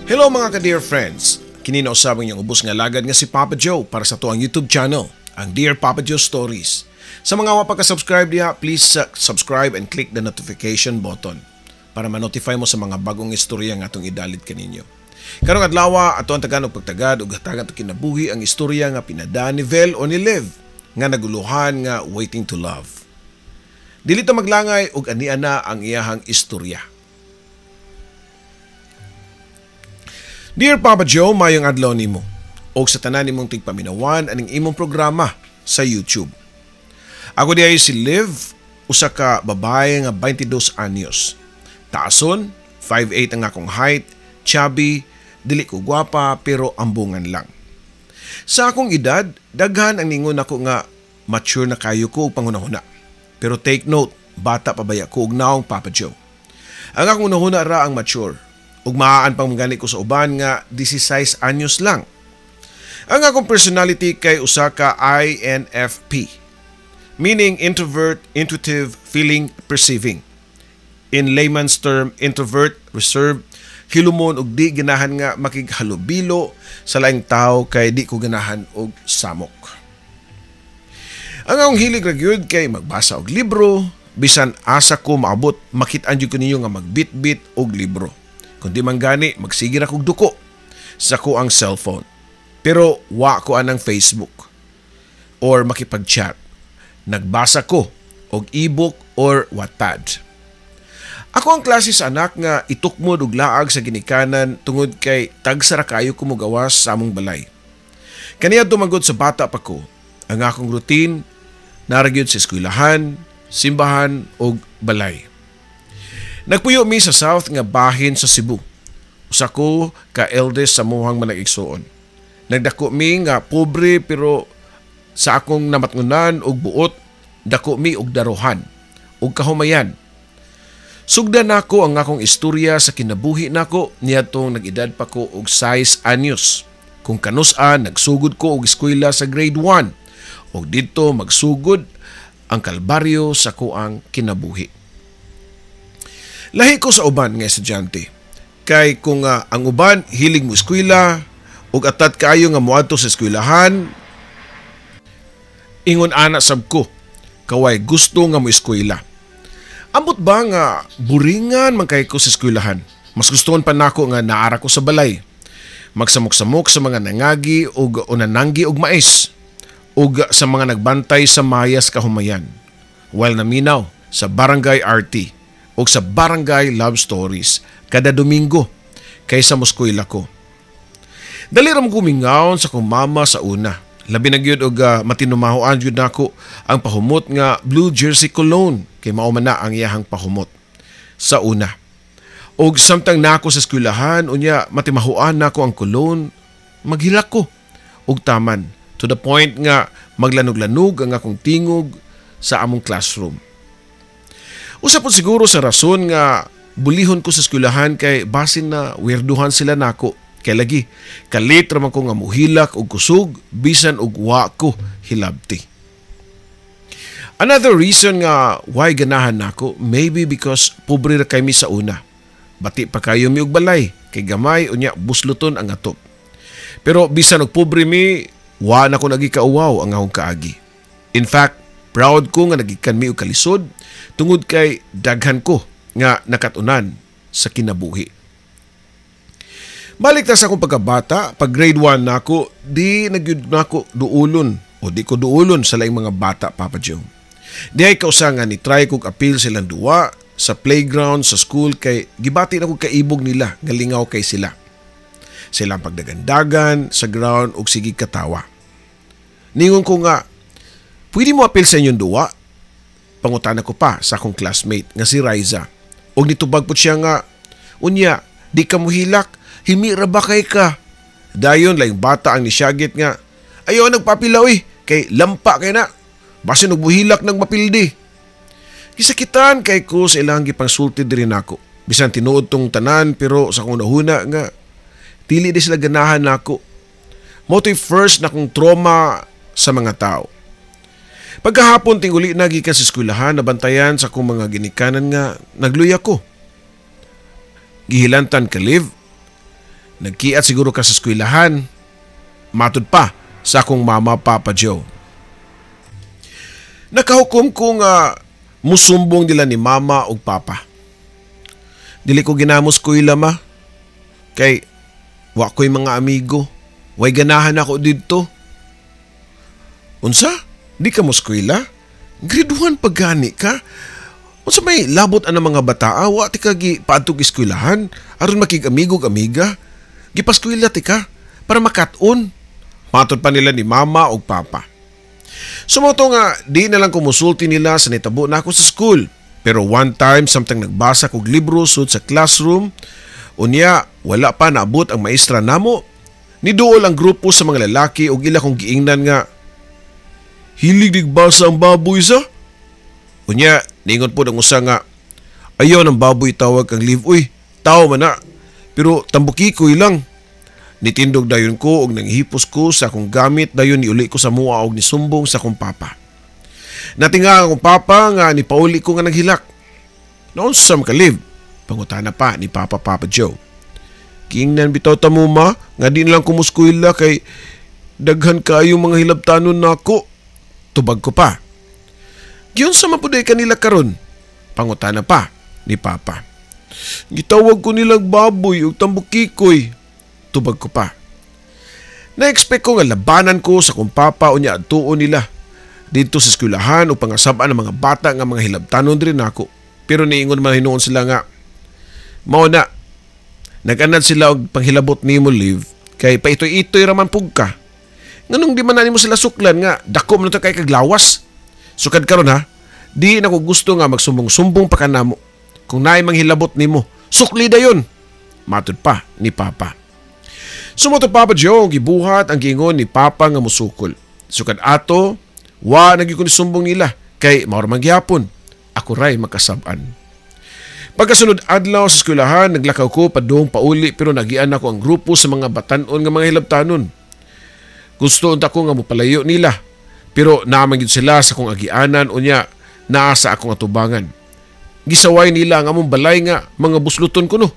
Hello, mga ka-dear friends. Kini na usab ang inyong ubos nga lagad nga si Papa Joe para sa atoang YouTube channel, ang Dear Papa Joe Stories. Sa mga wa pa ka-subscribe diha, please subscribe and click the notification button para ma-notify mo sa mga bagong istorya nga atong idalit kaninyo. Karong adlaw, ato ang tagaan og pagtagad ug hatagan ato kinabuhi ang istorya nga pinadaan ni Vel o ni Liv nga naguluhan nga "Waiting to Love." Dili ta maglangay ug ania na ang iyahang istorya. Dear Papa Joe, mayong adlaw nimo og sa tanan nimong tigpaminawan aning imong programa sa YouTube. Ako diay si Liv, usa ka babae nga 22 anyos. Taason, 5'8 ang akong height, chubby, dili ko gwapa pero ambungan lang. Sa akong edad, daghan ang ningon ako nga mature na kayo ko og panghunahuna. Pero take note, bata pa baya ko og naong, Papa Joe. Ang akong hunahuna ra ang mature. Ug maaan pang gani ko sa uban nga 16 anyos lang. Ang akong personality kay usa ka INFP. Meaning introvert, intuitive, feeling, perceiving. In layman's term, introvert, reserved, hilumon ug di ganahan nga makighalubilo sa laing tao kay di ko ganahan og samok. Ang akong hilig ra gyud kay magbasa og libro, bisan asa ko maabot, makit-an jud ko ninyo nga magbitbit og libro. Kung di man gani, magsige ra kog duko sa akoang cellphone. Pero wa ko anang Facebook or makipag-chat. Nagbasa ko og ebook or Wattpad. Ako ang klase sa anak nga itukmod og laag sa ginikanan tungod kay tagsa ra kayo ko mogawas sa among balay. Kaniadto man gud sa bata pa ko, ang akong routine naa ra gyud sa eskwelahan, simbahan ug balay. Nagpuyo mi sa south nga bahin sa Cebu. Usa ko ka eldest sa amohang manag-igsuon. Nagdako mi nga pobre pero sa akong namatngunan og buot, dako mi og daruhan ug kahumayan. Sugdan nako ang akong istorya sa kinabuhi nako niadtong nag-edad pa ko og 6 anyos. Kung kanus-a nagsugod ko og eskwela sa grade 1 ug didto magsugod ang kalbaryo sa akoang kinabuhi. Lahi ko sa uban nga estudyante. Kay kung ang uban hilig mo eskwela ug atat kaayo nga moadto sa eskwelahan, ingon ana sab ko kaway gusto nga mo eskwela. Ambot ba nga buringan man kay ko sa eskwelahan. Mas gustoon pa nako nga naara ko sa balay. Magsamok-samok sa mga nangagi ug unananggi og mais ug sa mga nagbantay sa mayas kahumayan. While naminaw sa Barangay RT ug sa Barangay Love Stories kada Domingo kaysa moskwela ko. Dali ra mo gumingaon sa akong mama sa una. Labi na gyud og matinumahoan gyud nako ang pahumot nga Blue Jersey Cologne kay mao man na ang iyahang pahumot sa una. Og samtang nako sa eskwelahan, unya matimahuan nako ang cologne, maghilak ko og taman to the point nga maglanog-lanog ang akong tingog sa among classroom. Usa po siguro sa rason nga bulihon ko sa eskwelahan kay basin na weirduhan sila nako. Kay lagi, kalit ra man ko nga muhilak og kusog bisan og wa ko hilabti. Another reason nga why ganahan nako, maybe because pobre ra kay mi sa una. Bati pa kayo mi og balay kay gamay, unya busloton ang atop. Pero bisan og pobre mi, wa na ko nagikauwaw ang akong kaagi. In fact, proud ko nga nagikan mi og kalisod tungod kay daghan ko nga nakatunan sa kinabuhi. Balik ta sa akong pagkabata, pag grade 1 nako, di na gyud nako duulon o di ko duulon sa laing mga bata, Papa Joe. Di ay kausa nga ni try kog apil silang duwa sa playground sa school kay gibati na kog kaibog nila nga lingaw kay sila. Silang pagdagandagan sa ground og sige katawa. Ningon ko nga, "Pwede mo apil sa inyong duwa?" Pangutana ko pa sa akong classmate nga si Riza. Og nitubag po siya nga, "Unya, di ka muhilak, himi ra ba kay ka?" Dayon laing bata ang nisyagit nga, "Ayaw nagpapila uy, kay lampa kay na. Basin og muhilak nang mapildi." Gisakitan kay ko sa ilang gipangsulti diri nako. Bisan tinuod tong tanan, pero sa akong nahuna nga dili di sila ganahan nako. Mao to'y first na kong trauma sa mga tao. Pagkahapon tinguli na gikan sa eskwelahan, nabantayan sa akong mga ginikanan nga nagluya ko. Gihilantan ka, Liv. Nagkiat siguro ka sa eskwelahan. Matud pa sa akong mama, Papa Joe. Nakahukom ko nga musumbong nila ni mama ug papa. Dili ko ginamos eskwela, ma. Kay wa ko'y mga amigo. Way ganahan ako didto. Unsa? Di ka mo eskwela? Grade 1 pa gani ka? Unsa may labot ang mga bataa? Wa ti ka gi paadtog eskwelahan aron makig-amigo ug amiga? Gipaskwela ti ka para makat-on. Matod pa nila ni mama ug papa. Sumoto nga di na lang kumusulti nila sa nitabo na ako sa school. Pero one time samtang nagbasa kog libro sud sa classroom, unya wala pa naabot ang maestra namo. Niduol ang grupo sa mga lalaki ug ila kong giingnan nga, "Hilig digbasa ang baboy sa?" Unya, niingon po ang usa nga, "Ayaw ng baboy tawag kang Liv, uy, tao man na. Pero tambukikoy lang." Nitindog dayon ko og nanghipos ko sa akong gamit, dayon niuli ko sa mua og nisumbong sa akong papa. Natinga akong papa nga nipauli ko nga naghilak. "Naunsa man ka, Liv?" pangutana pa ni Papa, Papa Joe. "Giingnan bitaw ta mo, ma, nga di na lang ko moskwela kay daghan kayo mga hilabtanon nako." Tubag ko pa. "Giunsa man pud kanila karon?" pangutana pa ni Papa. "Gitawag ko nilang baboy ug tambukikoy." Tubag ko pa. Na-expect ko nga labanan ko sa kong papa unya adtuon nila didto sa eskwelahan o pangasab-an ng mga bata nga mga hilabtanon diri nako. Pero niingon man hinuon sila nga mao na nag-anad sila og panghilabot nimo, Liv, kay paitoy-itoy ra man pug ka. Nganong di man na nimo sila suklan nga dako man to kay kaglawas? Sukad karon ha, di na ko gusto nga magsumbong-sumbong pa kanamo. Kung naay manghilabot nimo, sukli dayon." Matud pa ni Papa. Sumoto, Papa Joe, gibuhat ang giingon ni Papa nga musukol. Sukad ato, wa na gyud ko nisumbong nila kay mao ra man gihapon. Ako ray makasab-an. Pagkasunod adlaw sa eskwelahan, naglakaw ko padung pauli pero nagian ako ang grupo sa mga batanon nga mga hilabtanon. Gusto unta ko nga mopalayo nila pero naa man gyud sila sa akong agianan unya naa sa akong atubangan. Gisaway nila ang among balay nga mga busluton kuno.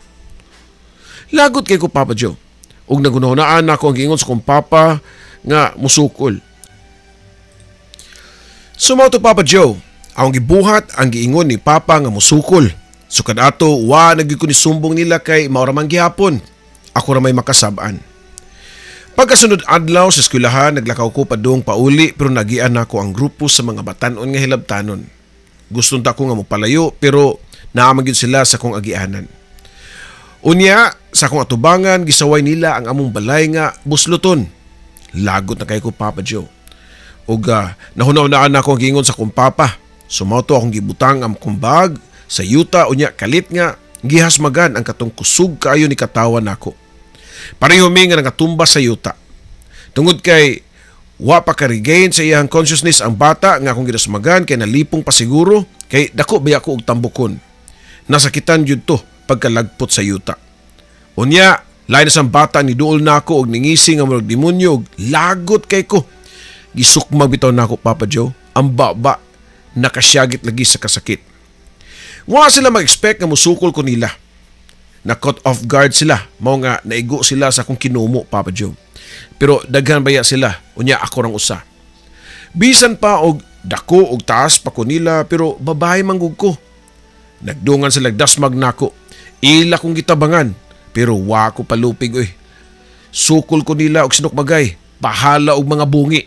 Lagot kay ko, Papa Joe. Ug nagunahunaan ako ang giingon sa akong papa nga musukol. Sumoto, Papa Joe, ang gibuhat ang giingon ni Papa nga musukol. Sukad ato, wa na gyud ko nisumbong nila kay mao ra man gihapon. Ako ra may makasab-an. Pagkasunod adlaw sa eskwelahan, naglakaw ko padung pauli pero nagian nako ang grupo sa mga batanon nga hilabtanon. Gusto ta ko nga mopalayo pero naa man gyud sila sa akong agianan. Unya, sa akong atubangan, gisaway nila ang among balay nga busluton. Lagot na kay ko, Papa Joe. Ug nahuna-hunaan ako ang giingon sa akong papa. Sumoto akong gibutang ang akong bag sa yuta unya kalit nga gihasmagan ang katong kusog kaayo ni katawan nako. Pareho mi nga nangatumba sa yuta. Tungod kay wa pa ka-regain sa iyang consciousness ang bata nga akong gidasmagan kay nalipong pa siguro kay dako baya ko og tambukon. Nasakitan jud to pagkalagpot sa yuta. Unya, lain na sang bata ni duol nako og ningisi nga murag demonyo og lagot kay ko. Gisukmag bitaw nako, Papa Joe. Ang baba nakasyagit lagi sa kasakit. Wa sila mag-expect nga musukol ko nila. Na caught off guard sila. Mao nga naigo sila sa akong kinumo, Papa Joe. Pero daghan baya sila, unya ako rang usa. Bisan pa og dako og taas pa ko nila pero babae man gud ko. Nagdungan sila dasmag nako. Ila kong gitabangan pero wa ko palupig oy. Sukol ko nila og sinukmagay, bahala og mga bungi.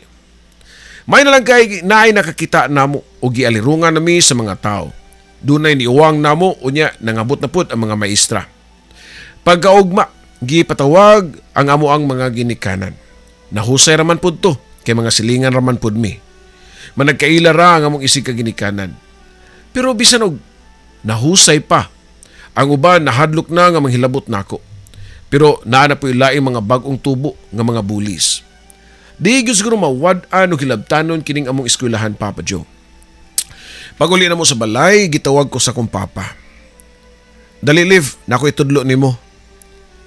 May na lang kay naay nakakita namo og gialirungan nami sa mga tao. Dunay niuwang namo unya nangabot na pud ang mga maestra. Pagkaugma, gipatawag ang amo ang mga ginikanan. Nahusay raman pud to kay mga silingan raman pud mi. Managkaila ra ang among isig ka ginikanan. Pero bisan og nahusay pa, ang uban nahadlok na nga manghilabot nako. Pero naa na po'y laing mga bag-ong tubo nga mga bullies. Di gyud siguro mawad-an og hilabtanon kining among eskwelahan, Papa Joe. Pag-uli na mo sa balay, gitawag ko sa akong papa. "Dali, Liv, nako itudlo nimo."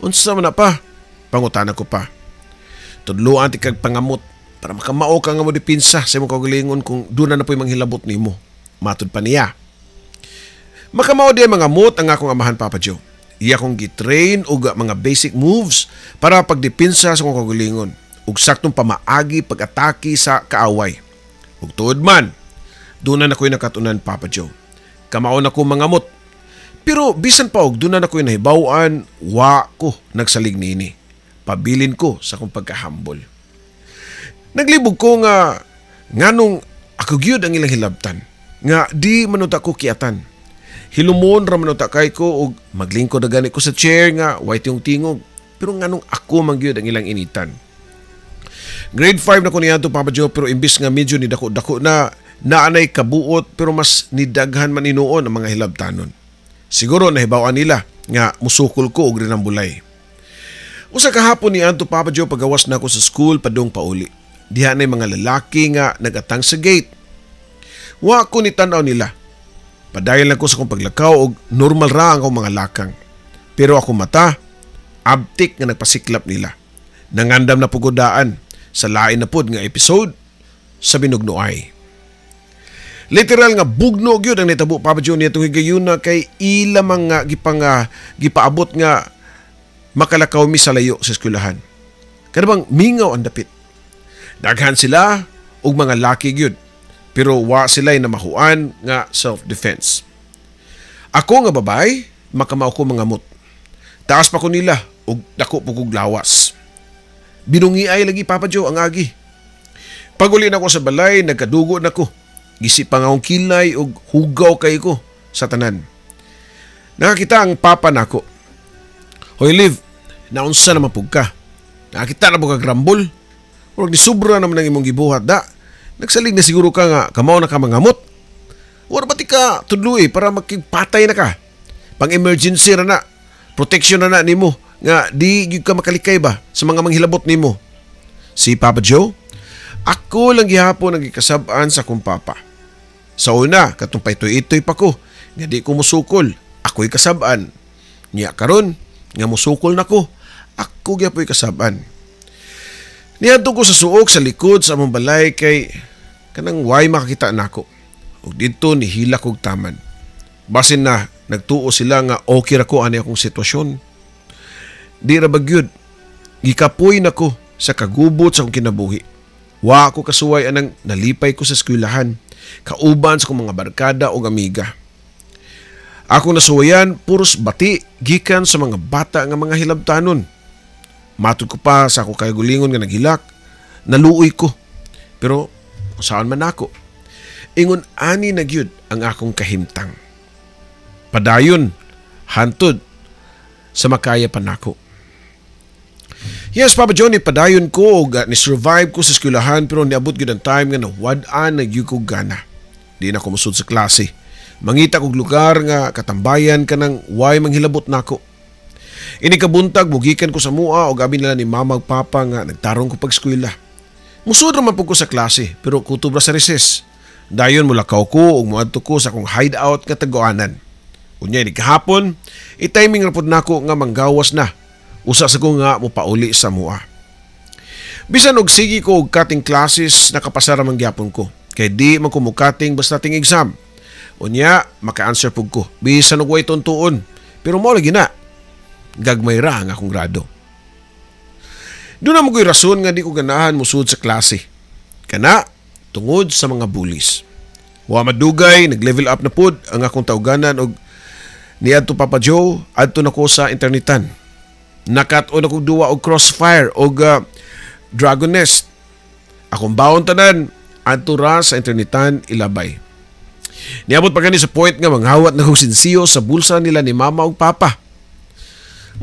"Unsa man na, pa?" pangutana ko pa. "Tudloan ti kag pangamot para makamao ka nga mo depensa sa imong kaugalingon kung duna na po'y manghilabot nimo." Matud pa niya. Makamao di mangamot ang akong amahan, Papa Joe. Iya kong gitrain og mga basic moves para pagdepensa sa akong kaugalingon ug saktong pamaagi pag-atake sa kaaway. Ug tuod man, duna na ko'y nakatunan, Papa Joe. Kamao na ko mangamot. Pero bisan pa og duna na ko'y nahibaw-an, wa ko nagsalig niini. Pabilin ko sa akong pagkahambol. Naglibog ko nga nganong ako gyud ang ilang hilabtan, nga di manunta ko kiatan. Hilumon ra manunta kay ko og maglingkod na gani ko sa chair nga way yung tingog. Pero nganong ako man gyud ang ilang initan. Grade 5 na ko niadto, Papa Joe, pero imbis nga medyo ni dako-dako na naanay kabuot, pero mas nidaghan man hinuon ang mga hilabtanon. Siguro nahibaw-an nila nga musukol ko og rinambulay. Usa ka hapon ni adto, Papa Joe, pagawas na ako sa school padung pauli. Diha na mga lalaki nga nagatang sa gate. Wa ko ni tan-aw nila. Padayon lang ko sa akong paglakaw og normal ra ang akong mga lakang. Pero ako mata, abtik nga nagpasiklap nila. Nangandam na pugudaan sa lain na pod nga episode sa Binugnoay. Literal nga bugno gyud ang nitabo, Papa Joe, niadtong higayuna kay ila mga gipaabot nga makalakaw mi sa layo sa eskwelahan. Kada bang mingaw ang dapit. Daghan sila og mga laki gyud, pero wa sila na mahuan nga self-defense. Ako nga babay, makamao ko mangamot. Taas pa ko nila og dako po kog lawas. Binungi ay lagi, Papa Joe, ang agi. Paguli na ko sa balay, nagkadugo na ko. Gisi pa nga akong kilay og hugaw kay ko sa tanan. Nakakita ang papa nako. "Hoy Liv, naunsa naman pug ka? Nakakita na mo kag rambol? Murag ni sobra naman ang imong gibuhat da. Nagsalig na siguro ka nga kamao na ka mangamot. Wala ba ti ka tudloy para makigpatay na ka? Pang emergency ra na. Protection na na nimo nga di gyud ka makalikay ba sa mga manghilabot nimo." Si Papa Joe, ako lang gihapon ang gikasab-an sa akong papa. Sa una, katong paitoy-itoy pa ko, nga di ko musukol, ako'y kasab-an. Nya karon nga musukol na ko, ako gyapoy kasab-an. Niadto ko sa suok sa likod sa among balay kay kanang way makakita nako. Ug didto nihilak kog taman. Basin na nagtuo sila nga okay ra ko ani akong sitwasyon. Di ra ba gyud, gikapoy nako sa kagubot sa akong kinabuhi. Wa ako kasuway anang nalipay ko sa eskwelahan, kauban sa akong mga barkada o amiga. Ako nasuwayan puros bati gikan sa mga bata nga mga hilabtanon. Matod ko pa sa ako kaugalingon nga naghilak, naluoy ko. Pero saan man ako? Ingon ani na gyud ang akong kahimtang. Padayon, hantod sa makaya pa nako. Yes, Papa Johnny, padayon ko og ni-survive ko sa eskwelahan, pero niabot gyud ang time nga nawad-an na gyud ko gana. Di na ko musud sa klase. Mangita kog lugar nga katambayan kanang way manghilabot nako. Ini kabuntag mugikan ko sa mua og abi nila ni mama ug papa nga nagtarong ko pag-eskwela. Musud ra man pud ko sa klase pero kutob ra sa recess. Dayon mulakaw ko ug moadto ko sa akong hideout nga taguanan. Unya ini kahapon, i-timing ra pud nako nga manggawas na. Usa sa ko nga mopauli sa mua. Bisan og sige ko og cutting classes, nakapasara man gyapon ko. Kay di man ko mo-cutting basta ting exam. Unya, maka-answer pug ko. Bisan og way tuntuon. Pero mao lagi na. Gagmay ra ang akong grado. Doon na mo ko'y rason nga di ko ganahan musud sa klase. Kana, tungod sa mga bullies. Wa madugay, nag-level up na pud ang akong tawganan og niadto, Papa Joe, adto na ko sa internetan. Nakat-on ako duwa og Crossfire og Dragon Nest. Akong baon tanan adto ra sa internetan ilabay. Niabot pa gani sa point nga manghawat na kong sinsiyo sa bulsa nila ni mama ug papa.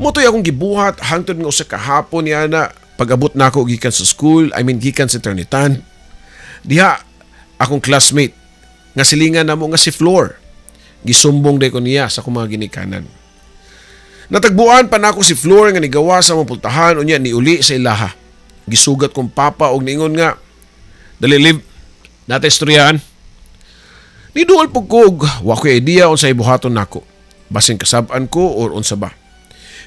Motoy akong gibuhat hangtod nga usa ka hapon niya na pag-abot nako gikan sa school, I mean gikan sa internetan. Diha akong classmate nga silingan namo nga si Flor. Gisumbong day ko niya sa akong mga ginikanan. Natagbuan pa nako si Flor nga nigawa sa among pultahan unya niuli sa ilaha. Gisugat kong papa og niingon nga, "Dali Liv, nata istoryahan." Niduol pug ko og wa ko'y idea unsa ibuhaton nako. Basin kasab-an ko or unsa ba.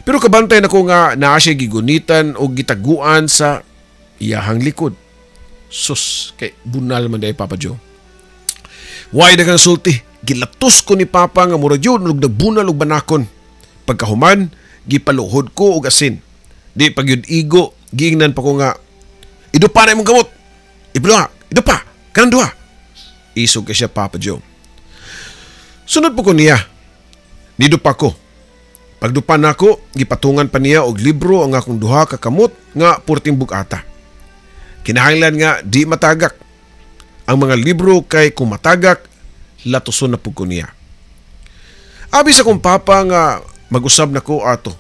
Pero kabantay nako nga naa siya gigunitan og gitaguan sa iyahang likod. Sus, kay bunal man day, Papa Joe. Way daghang sulti, gilatos ko ni Papa nga murag yun og nagbunal og banakon. Pagkahuman, gipaluhod ko og asin. Di pag yun igo, giingnan pa ko nga, "Idupa na imong kamot. Idupa, idupa, kanang duha." Isog kay siya, Papa Joe. Sunod po ko niya. Nidupa ko. Pagdupa nako, gipatungan pa niya og libro ang akong duha ka kamot nga purting bugata. Kinahanglan nga di matagak ang mga libro kay kung matagak, latuson na pud ko niya. Abi sa kong papa nga mag-usab na ko ato.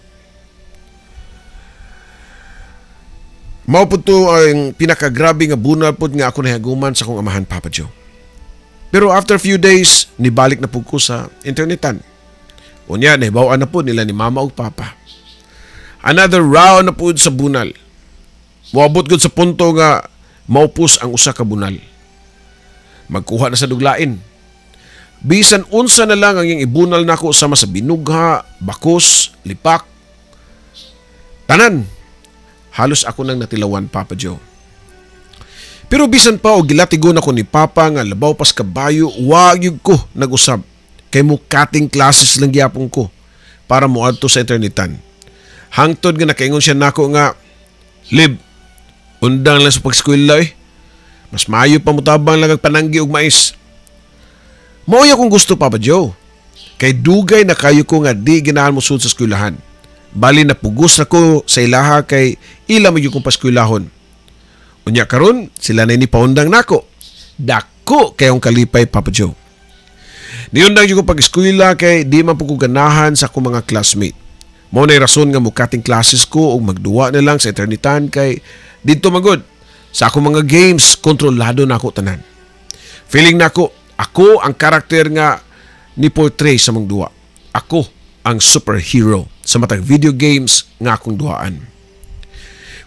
Mao pud to ang pinakagrabe nga bunal pud nga ako nahiaguman sa akong amahan, Papa Joe. Pero after few days, nibalik na pud ko sa internetan. Unya, nahibaw-an na pud nila ni mama ug papa. Another round na pud sa bunal. Moabot gud sa punto nga maupos ang usa ka bunal. Magkuha na sa duglain. Bisan unsa na lang ang iyang ibunal nako sama sa binugha, bakos, lipak. Tanan, halos ako nang natilawan, Papa Joe. Pero bisan pa og gilatigo nako ni Papa nga labaw pas kabayo, wa gyud ko nag-usab. Kay mo cutting classes lang gyapon ko para moadto sa internetan. Hangtod nga nakaingon siya nako nga, "Lib, undang lang sa pag-eskwela eh. Mas maayo pa motabang lang ag pananggi og mais." Mao akong gusto, Papa Joe. Kay dugay na kayo ko nga di ganahan mo sud sa eskwelahan. Bali na pugos na ko sa ilaha kay ila mo kong paskwelahon. Unya karon sila na ni paundang nako. Dako kayong kalipay, Papa Joe. Niundang jud ko pag-eskwela kay di man po ko ganahan sa akong mga classmate. Mao nay rason nga mukating classes ko og magduwa na lang sa internetan kay didto magod sa akong mga games kontrolado na ako tanan. Feeling nako ako ang karakter nga ni portray sa mong duwa. Ako ang superhero sa matag video games nga akong duhaan.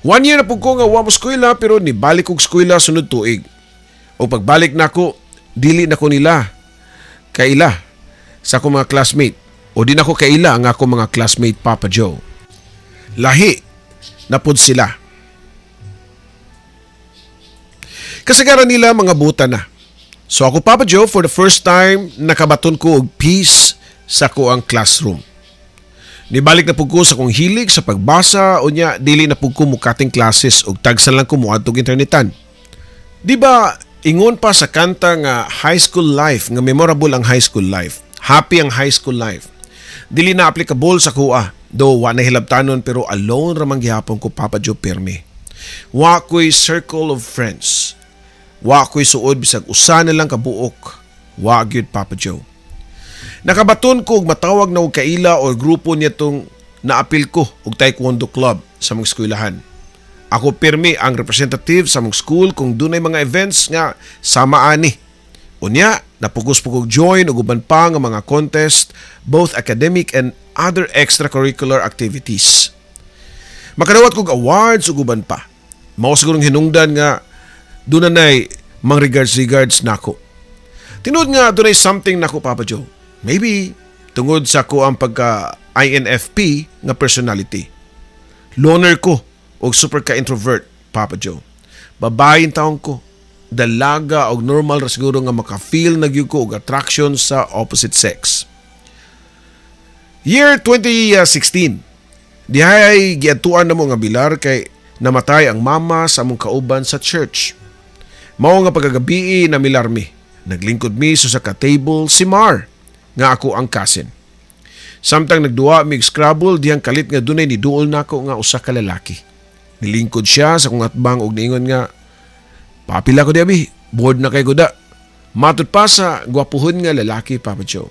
1 year na pud ko nga wa mo eskwela pero nibalik kog eskwela sunod tuig. O pagbalik nako, dili na ko nila kaila sa akong mga classmate. O di nako kaila ang akong mga classmate, Papa Joe. Lahi na pud sila. Kasagaran nila mga buta na. So ako, Papa Joe, for the first time nakabaton ko og peace sa ko ang classroom. Nibalik na pud ko sa akong hilig sa pagbasa, unya dili na pud ko mukating classes og tagsan lang ko moadtog internetan. Di ba ingon pa sa kanta nga high school life, nga memorable ang high school life, happy ang high school life. Dili na applicable sa kuha, do wa na hilabtanon pero alone ra man gihapon ko, Papa Joe, pirmi. Wa ko'y circle of friends. Wa ko'y suod bisag usa na lang kabuok. Wa gyud, Papa Joe. Nakabaton ko og matawag na og kaila o grupo niya tong naapil ko og Taekwondo Club sa mong eskwelahan. Ako pirmi ang representative sa mong school kung dunay mga events nga sama ani. Unya, napugos po kog join og uban pa nga mga contest, both academic and other extracurricular activities. Makadawat kog awards ug uban pa. Mao sigurong hinungdan nga dunay mang regards nako. Tinuod nga dunay something nako, Papa Joe. Maybe tungod sa ko ang pagka INFP nga personality. Loner ko og super ka introvert, Papa Joe. Babae taong ko, dalaga og normal ra siguro nga maka-feel na gyud ko og attraction sa opposite sex. Year 2016, dihay giadtuan namo nga bilar kay namatay ang mama sa among kauban sa church. Mao nga pagkagabii na milar mi. Naglingkod mi sa ka-table si Mar nga ako ang cousin. Samtang nagduwa mig Scrabble, dihang kalit nga dunay niduol nako nga usa ka lalaki. Nilingkod siya sa kong atbang og niingon nga, "Papila ko diabi, bored na kay kuda." Matud pa sa gwapuhon nga lalaki, Papa Joe.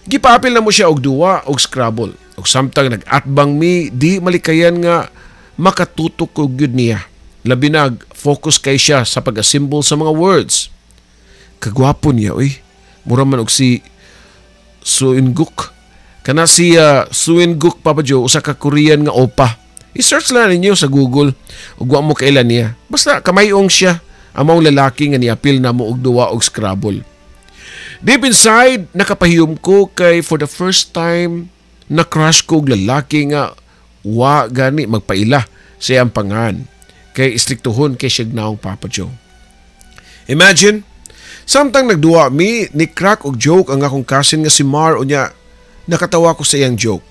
Gipapil na mo siya og duwa og Scrabble. Og samtang nag-atbang mi, di malikayan nga makatutok ko gyud niya. Labi nag focus kay siya sa pag-assemble sa mga words. Kagwapo niya, oy. Mura man og si Suinguk. Kana si Suinguk, Papa Joe, usa ka Korean nga opa. I-search lang ninyo sa Google ug wa mo kailan niya. Basta kamayong siya ang maong lalaki nga niapil na mo og duwa og Scrabble. Deep inside, nakapahiyom ko kay for the first time na crush ko og lalaki nga wa gani magpaila sa iyang pangan. Kay istriktuhon kay siya naong, Papa Joe. Imagine, samtang nagduwa mi, ni crack og joke ang akong cousin nga si Mar, unya Nakatawa ko sa iyang joke.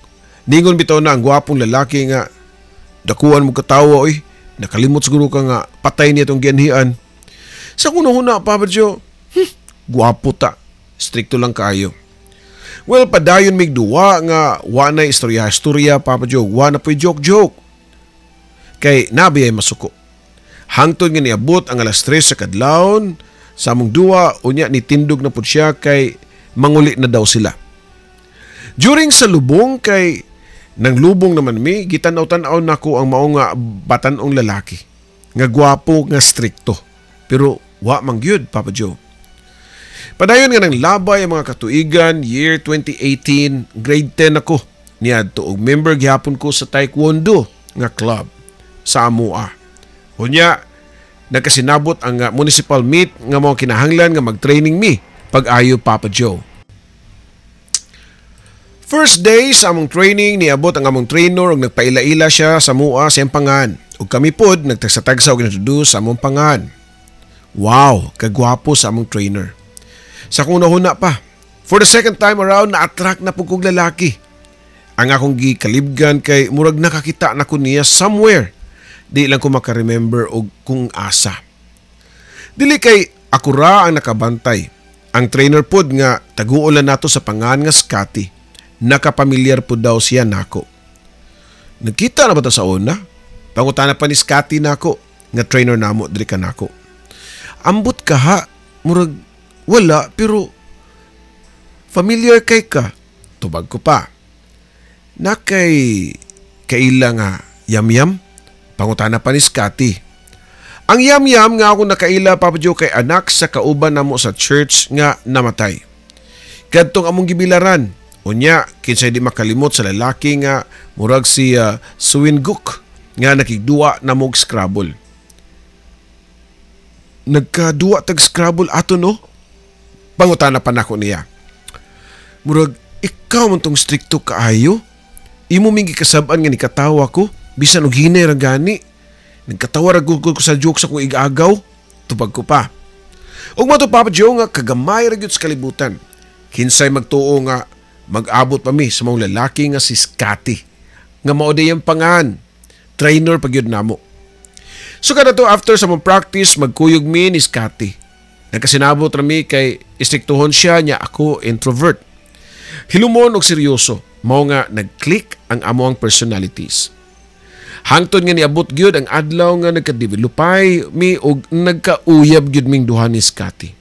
Ningon bitaw na ang gwapong lalaki nga, "Dakuan mo katawa oy, nakalimot siguro ka nga patay niya tong gianhian." Sa kuna-huna, Papa Joe, gwapo ta, strikto lang kaayo. Well, padayon mig duwa nga wa na istorya-istorya, Papa Joe, wa na po'y joke-joke. Kay nabi ay masuko. Hangtod nga niabot ang alas 3 sa kadlawon, sa among duwa, unya ni tindog na pud siya kay manguli na daw sila. During sa lubong kay nang lubong naman mi, gitanaw-tanaw nako ang mao nga batan-ong lalaki. Nga gwapo nga strikto. Pero wa man gyud, Papa Joe. Padayon nga nang labay ang mga katuigan, year 2018, grade 10 ako. Niadto og member gihapon ko sa Taekwondo nga club sa Amua. Unya, nagkasinabot ang municipal meet nga mga kinahanglan nga mag-training mi pag-ayo, Papa Joe. First day sa among training, niabot ang among trainer ug nagpaila-ila siya sa mua sa iyang pangan. Ug kami pod nagtagsa-tagsa og introduce sa among pangan. Wow, kagwapo sa among trainer. Sa akong nahuna pa, for the second time around, na-attract na pud kog lalaki. Ang akong gikalibgan kay murag nakakita na ko niya somewhere. Di lang ko makaremember og kung asa. Dili kay ako ra ang nakabantay. Ang trainer pod nga taguol na nato sa pangan nga Scotty. Nakapamilyar po daw siya nako. "Nagkita na ba ta sa una?" Pangutana pa ni Scotty nako nga trainer namo diri kanako. "Ambot ka ha, murag wala pero familiar kay ka." Tubag ko pa. "Nakay kaila nga yam-yam?" Pangutana pa ni Scotty. Ang yam-yam nga ako nakaila, Papa Joe, kay anak sa kauban namo sa church nga namatay. Kadtong among gibilaran. Unya, kinsay di makalimot sa lalaki nga murag si Suwinguk nga nakigduwa na mog Scrabble. "Nagkaduwa tag Scrabble ato, no?" Pangutana pa nako niya. "Murag ikaw man tong strikto kaayo. Imo ming gikasab-an nga nikatawa ko bisan og hinay ra gani. Nagkatawa ra gud ko sa joke sa akong igagaw." Tubag ko pa. Ug mao to, Papa Joe, nga kagamay ra gyud sa kalibutan. Kinsay magtuo nga mag-abot pa mi sa mga lalaki nga si Scotty nga mao ang pangan, trainer pa gyud namo. So kada to after sa mong practice, magkuyog mi ni Scotty. Nagkasinabot ra mi kay istriktuhon siya nya ako introvert. Hilumon og seryoso, mao nga nag-click ang amoang personalities. Hangtod nga niabot gyud ang adlaw nga nagka-developay mi og nagkauyab gyud ming duha ni Scotty.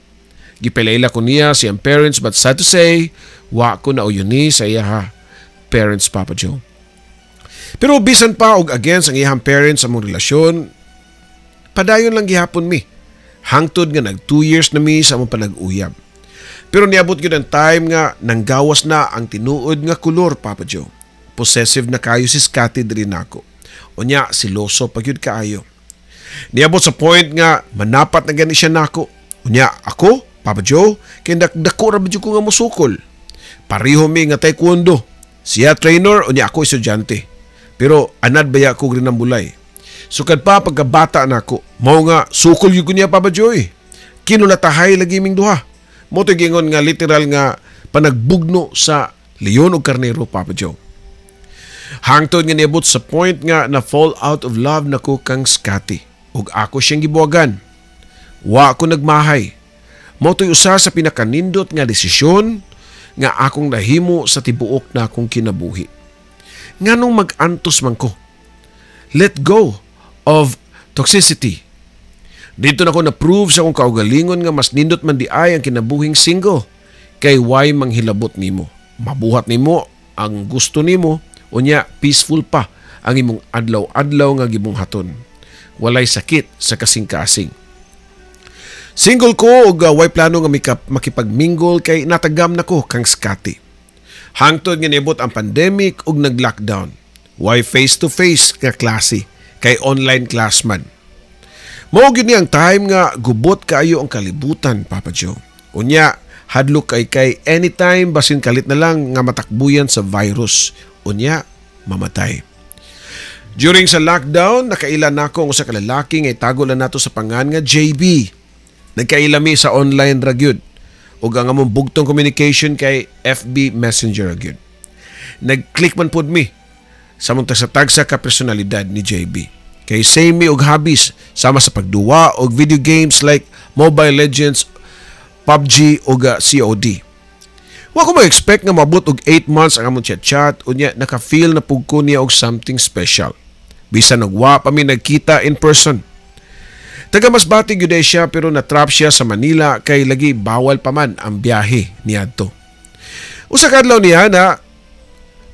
Gipaila ko niya siyang parents, but sad to say, wa ko na ni sa iya parents, Papa Joe. Pero bisan pa og against ang iyang parents sa among relasyon, padayon lang gihapon mi. Hangtod nga nag 2 years na mi sa among panag-uyab. Pero niabot gyud ang time nga nanggawas na ang tinuod nga kolor, Papa Joe. Possessive na kayo si Scotty diri nako. Unya siloso pa gyud kaayo. Niabot sa point nga manapat na gani siya nako. Unya ako, Papa Joe, kay dako ra ko nga musukol. Pareho mi nga taekwondo. Siya trainer, unya ako estudyante. Pero anad baya ko rin ang bulay. Sukad pa pagkabata nako, mao nga sukol gyud ko niya, Papa Joe. Kinulatahay lagi ming duha. Mao to gingon nga literal nga panagbugno sa leon ug karnero, Papa Joe. Hangtod nga niabot sa point nga na fall out of love nako kang Scotty ug ako siyang gibuwagan. Wa ko nagmahay. Mao to'y usa sa pinakanindot nga desisyon nga akong nahimo sa tibuok na akong kinabuhi. Nganong mag-antos man ko? Let go of toxicity. Dito na ko na-prove sa akong kaugalingon nga mas nindot man di ay ang kinabuhing single kay way manghilabot nimo. Mabuhat nimo ang gusto nimo, unya peaceful pa ang imong adlaw-adlaw nga gibunghaton. Walay sakit sa kasing-kasing. Single ko ug way plano nga makipagmingle kay natagam na ko kang Scotty. Hangtod nga niabot ang pandemic ug nag-lockdown. Way face to face nga klase kay online class man. Mao gyud ni ang time nga gubot kaayo ang kalibutan, Papa Joe. Unya hadlok kay kay anytime basin kalit na lang nga matakbuyan sa virus. Unya mamatay. During sa lockdown, nakaila nako ang usa ka lalaki nga itago lang nato sa pangan nga JB. Nagkaila mi sa online ra gyud. Ug ang among bugtong communication kay FB Messenger ra gyud. Nag-click man pod mi sa mong tagsa-tagsa ka personalidad ni JB. Kay same mi og hobbies sama sa pagduwa og video games like Mobile Legends, PUBG ug COD. Wa ko ma-expect nga maabot og 8 months ang among chat-chat, unya naka-feel na pug ko niya og something special. Bisan og wa pa mi nagkita in person. Taga Masbate gyud siya, pero na-trap siya sa Manila kay lagi bawal pa man ang biyahe niadto. Usa ka adlaw niya na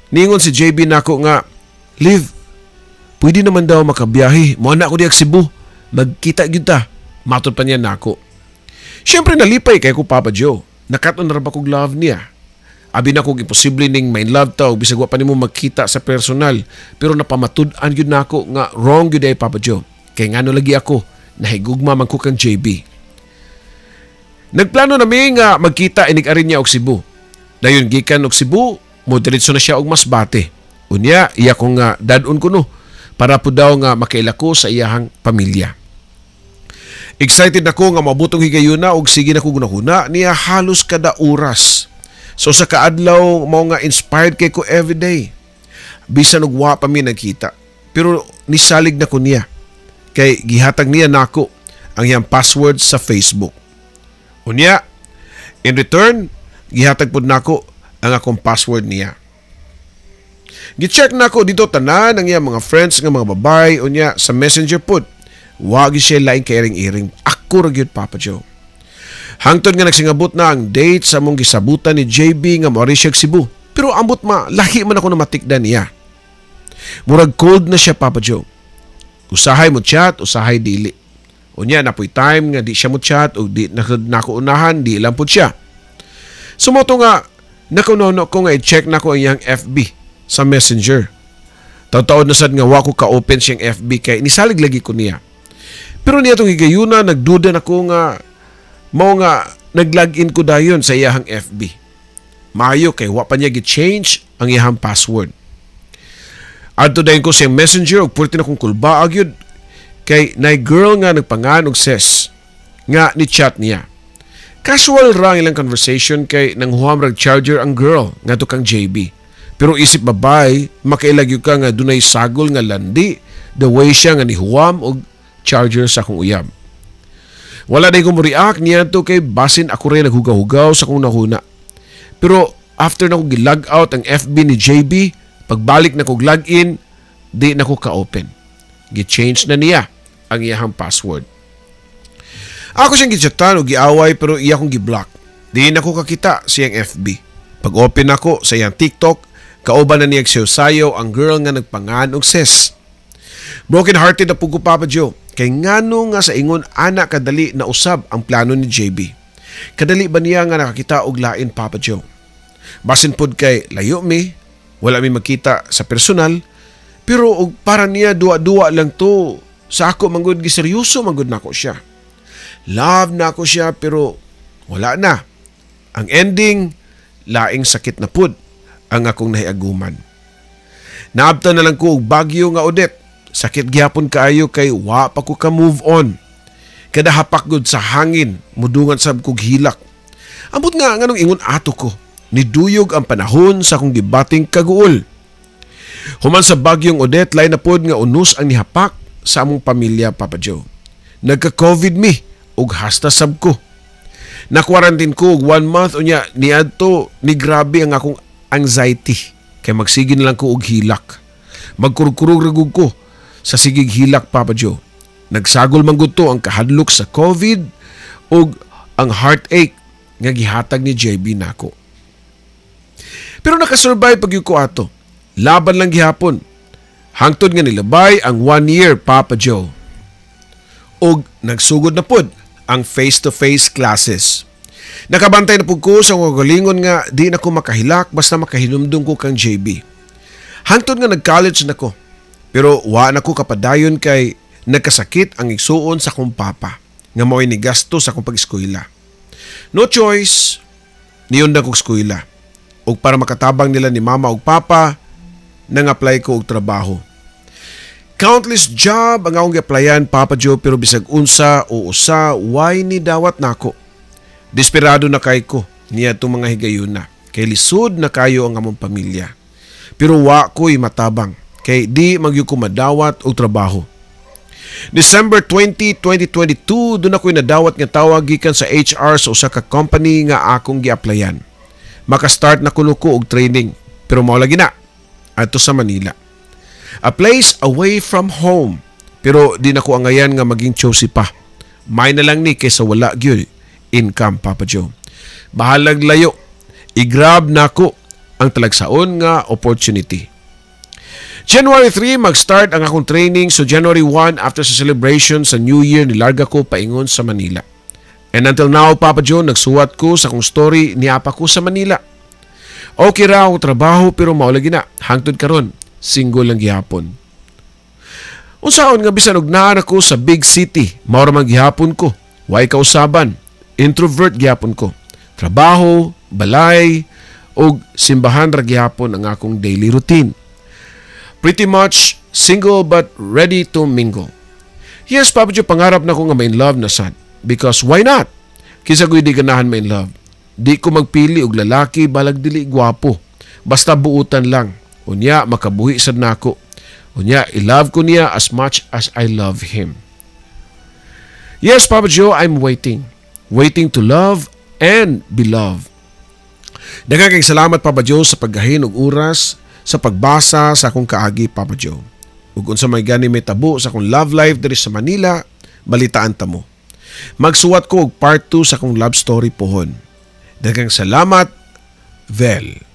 ningon si JB nako nga, "Liv, pwede naman daw makabiyahe. Mo na ako diag Cebu. Magkita gyud ta." Matod pa niya nako. Siyempre nalipay kay ko, Papa Joe. Nakat-on na ra ba kog love niya. Abi na kog imposible ning ma in love ta og bisag wa pa nimo magkita sa personal. Pero napamatud-an gyud nako nga wrong gyud ay, Papa Joe. Kay ngano lagi ako nahigugma man ko kang JB. Nagplano nami nga magkita inig-ari niya og Cebu. Dayon gikan og Cebu, mo diretso na siya og Masbate. Unya, iya ko nga dad-on kuno para po daw nga makaila ko sa iyahang pamilya. Excited nako nga maabot ang higayuna og sige na ko gunahuna niya halos kada oras. So sa kaadlaw mao nga inspired kay ko everyday. Bisan og wa pa mi nagkita. Pero nisalig na ko niya kay gihatag niya nako ang iyang password sa Facebook. Unya, in return, gihatag pud nako ang akong password niya. Gi-check nako dito tanan ang iyang mga friends nga mga babae, unya sa Messenger pud. Wa gyud siya laing kairing-iring. Ako ra gyud, Papa Joe. Hangtod nga nagsingabot na ang date sa among gisabutan ni JB nga moari siya Cebu. Pero ambot ma, lahi man ako na matikdan niya. Murag cold na siya, Papa Joe. Usahay mo chat, usahay dili. Unya, napoy time nga di siya mo chat o di na nako unahan, di lang pud siya. So mo to nga, nakunono ko nga i-check na ko ang iyang FB sa Messenger. Taw-taon na sad nga wa ko ka-open siyang FB kay nisalig lagi ko niya. Pero niya tong higayuna, nagduda na ko nga mao nga nag-login ko dayon sa iyahang FB. Maayo kay wa pa niya gi-change ang iyahang password. Adto dayon ko siyang Messenger ug purti na kong kulba gyud kay nay girl nga nagpangan og Ses nga ni chat niya. Casual ra ang ilang conversation kay nanghuam rag charger ang girl ngadto kang JB. Pero isip babay, makaila gyud ka nga dunay sagol nga landi the way siya nga nihuwam og charger sa akong uyab. Wala day ko mo react niya to kay basin ako rin naghugaw-hugaw sa akong nahuna. Pero after na ko gi-log out ang FB ni JB, pagbalik na ko log in, di na ko ka-open. Gi-change na niya ang iyahang password. Ako siyang gichatan o giaway pero iya kong gi-block. Di na ko kakita siyang FB. Pag open ako sa iyang TikTok, kauban na niya sayo ang girl nga nagpangan og Ses. Broken hearted na pug ko, Papa Joe. Kay ngano nga sa ingon ana kadali na usab ang plano ni JB? Kadali ba niya nga nakakita og lain, Papa Joe? Basin pod kay layo mi, wala mi magkita sa personal, pero og para niya duwa-duwa lang to. Sa ako manggod giseryoso manggod nako siya. Love na ako siya pero wala na. Ang ending, laing sakit na pud ang akong nahiaguman. Naabtan na lang ko og bagyo nga Odette. Sakit gyapon kaayo kay wa pa ko ka move on. Kada hapak gud sa hangin, mudungan sab kog hilak. Ambot nga nganong ingon ato ko. Niduyog ang panahon sa akong gibating kaguol. Human sa bagyong Odette, lain na pod nga unos ang nihapak sa among pamilya, Papa Joe. Nagka-COVID mi ug hasta sab ko. Na-quarantine ko og one month, unya niadto ni grabe ang akong anxiety kay magsige na lang ko og hilak. Magkurog-kurog ra gud ko sa sigig hilak, Papa Joe. Nagsagol man gud to ang kahadlok sa COVID ug ang heartache nga gihatag ni JB nako. Pero nakasurvive pag ko ato. Laban lang gihapon. Hangtod nga nilabay ang one year, Papa Joe. Og nagsugod na pod ang face-to-face classes. Nakabantay na pud ko sa kagalingon nga di na ko makahilak basta makahinumdum ko kang JB. Hangtod nga nag-college na ko. Pero wa na ko kapadayon kay nagkasakit ang igsuon sa akong papa nga mao'y ni gasto sa akong pag-eskwela. No choice, niundang kog eskwela. Ug para makatabang nila ni mama ug papa, nang-apply ko og trabaho. Countless job ang akong gi-applyan, Papa Joe, pero bisag unsa o usa, way ni dawat nako. Desperado na kay ko niya itong mga higayuna. Kay lisod na kayo ang among pamilya. Pero wa ko'y matabang kay di man gyud ko madawat og trabaho. December 20, 2022, duna ko'y nadawat nga tawag gikan sa HR sa usa ka company nga akong gi-applyan. Maka-start na kuno ko og training, pero mao lagi na adto sa Manila. A place away from home. Pero di na ko angayan nga maging choosy pa. May na lang ni kaysa wala gyud income, Papa Joe. Bahalag layo. I-grab nako ang talagsaon nga opportunity. January 3, mag-start ang akong training, so January 1, after sa celebration sa New Year, nilarga ko paingon sa Manila. And until now, Papa Joe, nagsuwat ko sa akong story, nia pa ko sa Manila. Okay ra ako trabaho, pero mao lagi na hangtod karon single lang gihapon. Unsaon nga bisan og naa ko sa big city, mao ra man gihapon ko. Way kausaban, introvert gihapon ko. Trabaho, balay, ug simbahan ra gihapon ang akong daily routine. Pretty much single but ready to mingle. Yes, Papa Joe, pangarap na ko nga ma-in love na sad. Because why not? Kinsa ko'y di ganahan ma-in love? Di ko magpili og lalaki balag dili gwapo. Basta buutan lang. Unya, makabuhi sad nako. Unya, i-love ko niya as much as I love him. Yes, Papa Joe, I'm waiting. Waiting to love and be loved. Daghang salamat, Papa Joe, sa paggahin og oras sa pagbasa sa akong kaagi, Papa Joe. Ug unsa may gani may tabo sa akong love life diri sa Manila, balitaan ta mo. Magsuwat ko og part 2 sa akong love story pohon. Daghang salamat, Vel.